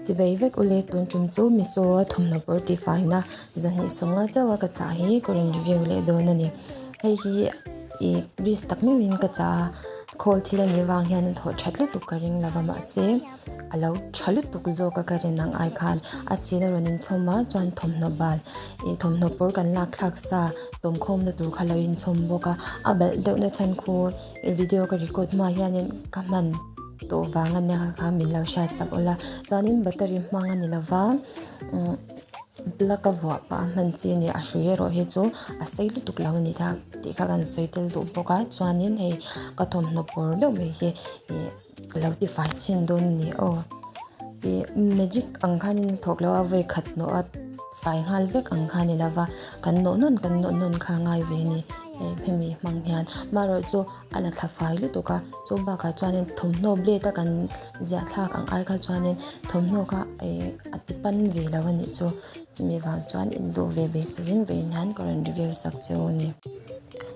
Chibei vek ule tun tum chu Miso a thawmhnaw pawr tihfaina zahnih sawnga chauh a ka chah hi ka rawn review leh dawn a ni. Hei hi ih risk tak meuhin ka chah a, khawl thil a nih vang hian a thawh that lutuk ka ring lova mahse a lo tha lutuk zawk a ka rin ang ai khan a chhin a rawn inchhawm a chuan thawmhnaw bal ih thawmhnaw pawr kan lak thlak sa tawmkhawmna tur kha lo inchhawm bawk a, a balh deuhna chhan khu video ka record hma hianin ka hman. Tawh vang a nia kha min lo hriat sak ula chuanin battery hmang a ni lova umm plug a vuah pah a hman chi a ni a hrui erawh hi chu a sei lutuk lo a ni ta tih kha kan sawi tel duh bawk a chuanin hei ka thawmhnaw pawr deuh mai hi ih lo tifai chhin dawn a ni aw ih magic ang khanin a thawk lo a vawi khat hnawh a fai nghal vek ang kha a ni lova kan nawh nawn kan nawh nawn kha a ngai ve a ni hemi hmang hian amaherawhchu. A la thla fai lutuk a, chu bakah chuanin thawmhnaw blade a kan ziah thlak ang ai kha chuanin thawmhnaw kha ih a ti pan ve lo a nih chu, chumi vang chuan induh ve beiseiin vawiin hian ka rawn review sak che u a ni.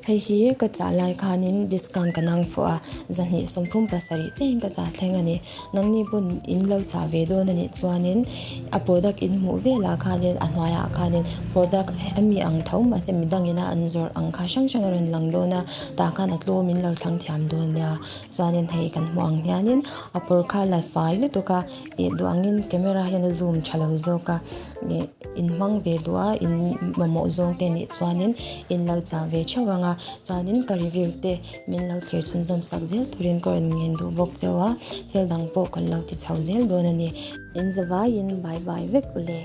Hei hi ka chah lai khanin discount ka nang fuh a, zahnih 37 chiahin ka chah thleng a ni. Nangni pawn in lo chah ve dawn a nih chuanin a product in hmuh velah khanin a hnuaiah khanin product a mi ang tho mahse midangin a an zawrh ang kha hrang hrang a rawn lang dawn a tah khan a tlawm in lo thlang thiam dawn nia chuanin hei kan hmuh ang hianin a pawr kha la fai lutuk a ih duh angin camera hian a zoom tha lo zawk a ih in hmang ve duh a in mamawh zawng te nih chuanin in lo chah ve theuh ang a chuanin ka review te Min lo thlir chhunzawm sak zel turin ka rawn ngen duh bawk cheu a, thil dang pawh kan lo ti chho zel dawn a ni. In zavaiin bye bye vek ule.